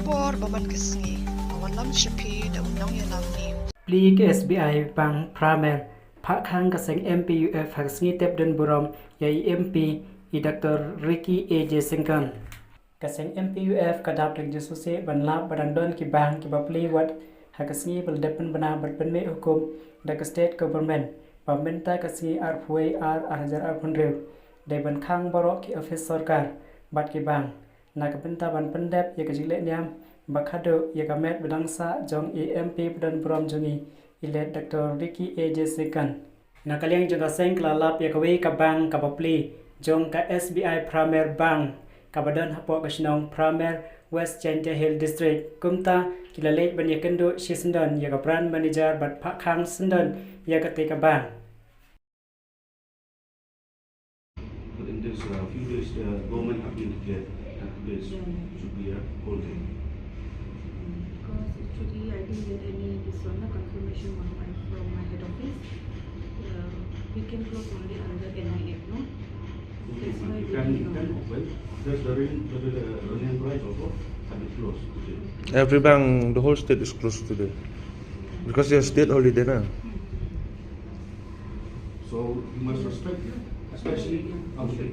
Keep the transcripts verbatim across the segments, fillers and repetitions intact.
Por ba man ka sngi, ba wan lam sha phi da u nongïalam ni. Plie ka S B I Bank Pramer, phah khang ka seng M P U F ha ka sngi tep don burom ïa i M P i Doctor Ricky A J Syngkon. Ka seng M P U F ka dap da ka jingsngewsih ban lap ba dang don ki bank kiba plie wat ha ka sngi ba la dep pynbna bad pynmih hukum da ka state government ba mynta ka sngi arphew wei ar ar hajar arphew hynriew dei ban khang baroh ki office sorkar bad ki bank na ka bynta ban pyndep ïa ka jingleh niam ba khadduh ïa ka met ba dang sah jong i M P ba don burom jong i, i late Doctor Ricky A J Syngkon. Na ka liang jong ka seng ka la lap ïa kawei ka bank kaba plie jong ka S B I Pramer Bank kaba don hapoh ka shnong Pramer, West Jaintia Hills District. Kumta ki la leit ban ïakynduh shisyndon ïa ka branch manager bad phah khang syndon ïa katei ka bank. But in this uh, few days, the government have been declared that today is, should be a whole day. Because actually I didn't get any this one, the confirmation one by from my head office. Uh, we can close only under N I F, no? Okay, you can, you can open. There's the rain, the, the, the rain price also have been closed today. Every bank, the whole state is closed today. Because it's state holiday na. So you must respect, especially public. Okay,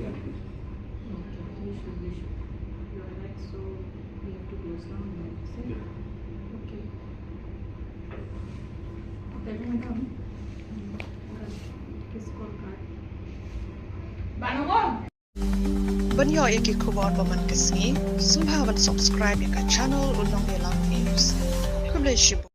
we should, we should. You are right, so we have to close down, right? Yeah. Okay. Okay, madam. This call card. Ban ïoh ïa ki khubor ba man ka sngi, sngewbha ban subscribe ïa ka channel U Nongïalam News. Khublei shibun.